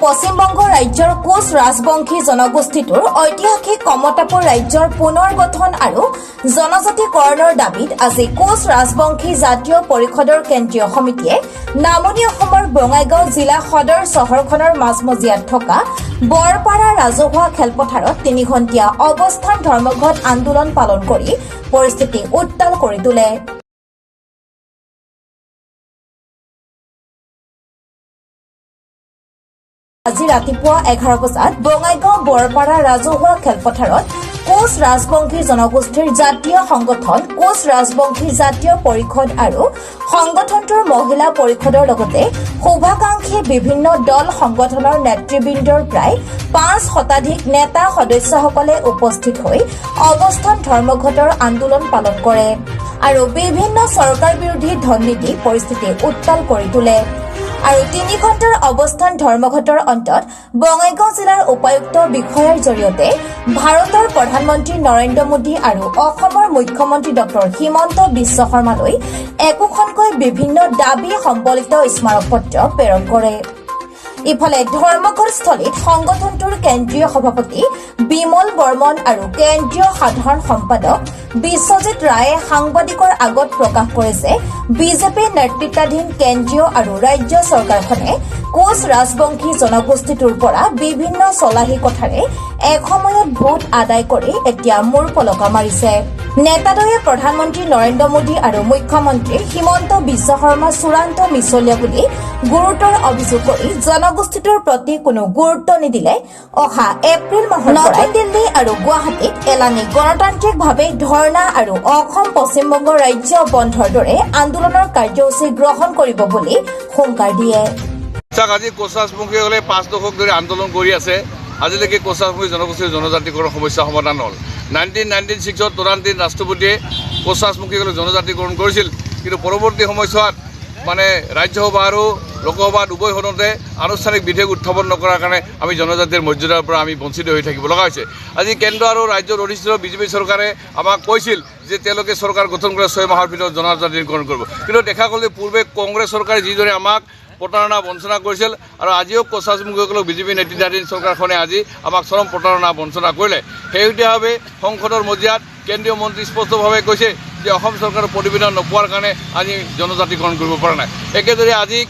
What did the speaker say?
পশ্চিমবংগ ৰাজ্যৰ কোচ ৰাজবংশী জনগোষ্ঠীটোৰ ঐতিহাসিক কমতাপুৰ ৰাজ্যৰ পুনৰ গঠন আৰু জনজাতিকৰণৰ দাবীত আজি কোচ ৰাজবংশী জাতীয় পৰিষদৰ কেন্দ্ৰীয় সমিতিয়ে নামনি অসমৰ বঙাইগাঁও জিলা সদৰ চহৰখনৰ মাজমজিয়াত থকা বৰপাৰা ৰাজহুৱা খেলপথাৰত 3 ঘণ্টীয়া অৱস্থান ধৰ্মঘট আন্দোলন পালন কৰি পৰিস্থিতি উত্তাল কৰি তোলে। আজি ৰাতিপুৱা 11 বজাত বঙাইগাঁও বৰপাৰা ৰাজহুৱা খেলপথাৰত কোচ ৰাজবংশী জনগোষ্ঠীৰ জাতীয় সংগঠন কোচ ৰাজবংশী জাতীয় পৰিষদ আৰু সংগঠনটোৰ মহিলা পৰিষদৰ লগতে শুভাকাংক্ষী বিভিন্ন দল সংগঠনৰ নেতৃবৃন্দৰ প্ৰায় 5 শতাধিক নেতা সদস্যসকলে উপস্থিত হৈ অৱস্থান ধৰ্মঘটৰ আন্দোলন পালন কৰে আৰু বিভিন্ন চৰকাৰ বিৰোধী ধ্বনি দি পৰিস্থিতি উত্তাল কৰি তোলে। আৰু 3 ঘণ্টাৰ অৱস্থান ধৰ্মঘটৰ অন্তত বঙাইগাঁও জিলাৰ উপায়ুক্ত বিষয়াৰ জৰিয়তে ভাৰতৰ প্ৰধানমন্ত্ৰী নৰেন্দ্ৰ মোদী আৰু অসমৰ মুখ্যমন্ত্ৰী ডক্টৰ হিমন্ত বিশ্ব শৰ্মালৈ একোখনকৈ বিভিন্ন দাবী সম্বলিত স্মাৰকপত্ৰ প্ৰেৰণ কৰে। ইফালে ধৰ্মঘটস্থলীত সংগঠনটোৰ কেন্দ্ৰীয় সভাপতি বিমল বৰ্মন আৰু কেন্দ্ৰীয় সাধাৰণ সম্পাদক বিশ্বজিৎ ৰায়ে সাংবাদিকৰ আগত প্ৰকাশ কৰে যে বিজেপি নেতৃত্বাধীন কেন্দ্ৰীয় আৰু ৰাজ্য চৰকাৰখনে কোচ ৰাজবংশী জনগোষ্ঠীটোৰ পৰা বিভিন্ন চলাহী কথাৰে এসময়ত ভোট আদায় কৰি এতিয়া মূৰ পলকা মাৰিছে। নেতাদ্বয়ে প্ৰধানমন্ত্ৰী নৰেন্দ্ৰ মোদী আৰু মুখ্যমন্ত্ৰী হিমন্ত বিশ্ব শৰ্মা চূড়ান্ত মিছলীয়া বুলি গুৰুতৰ অভিযোগ কৰি জনগোষ্ঠীটোৰ প্ৰতি কোনো গুৰুত্ব নিদিলে অহা এপ্ৰিল মাহৰ নতুন দিল্লী আৰু গুৱাহাটীত এলানি গণতান্ত্ৰিকভাৱে ধৰ্ণা আৰু অসম পশ্চিমবংগ ৰাজ্য বন্ধৰ দৰে আন্দোলনৰ কাৰ্যসূচী গ্ৰহণ কৰিব বুলি হুংকাৰ দিয়ে। চাওক, আজি কোচ ৰাজবংশীসকলে 5 দশক ধৰি আন্দোলন কৰি আছে। আজিলৈকে কোচ ৰাজবংশী জনগোষ্ঠীৰ জনজাতিকৰণ সমস্যা সমাধান হ'ল। 1996ত তদানীন্তন ৰাষ্ট্ৰপতিয়ে কোচ ৰাজবংশীসকলক জনজাতিকৰণ কৰিছিল। কিন্তু পৰৱৰ্তী সময়ছোৱাত মানে ৰাজ্যসভা আৰু লোকসভাত উভয় সদনতে আনুষ্ঠানিক বিধেয়ক উত্থাপন নকৰাৰ কাৰণে আমি জনজাতিৰ মৰ্যাদাৰ পৰা আমি বঞ্চিত হৈ থাকিব লগা হৈছে। আজি কেন্দ্ৰ আৰু ৰাজ্যৰ অধিষ্ঠিত বিজেপি চৰকাৰে আমাক কৈছিল যে তেওঁলোকে চৰকাৰ গঠন কৰা 6 মাহৰ ভিতৰত জনজাতিকৰণ কৰিব। কিন্তু দেখা গ'ল যে পূৰ্বে কংগ্ৰেছ চৰকাৰে যিদৰে আমাক প্ৰতাৰণা বঞ্চনা কৰিছিল আৰু আজিও কোচ ৰাজবংশীসকলক বিজেপি নেতৃত্বাধীন চৰকাৰখনে আজি আমাক চৰম প্ৰতাৰণা বঞ্চনা কৰিলে। শেহতীয়াভাৱে সংসদৰ মজিয়াত কেন্দ্ৰীয় মন্ত্ৰী স্পষ্টভাৱে কৈছে যে অসম চৰকাৰৰ প্ৰতিবেদন নোপোৱাৰ কাৰণে আজি জনজাতিকৰণ কৰিব পৰা নাই। একেদৰে আজি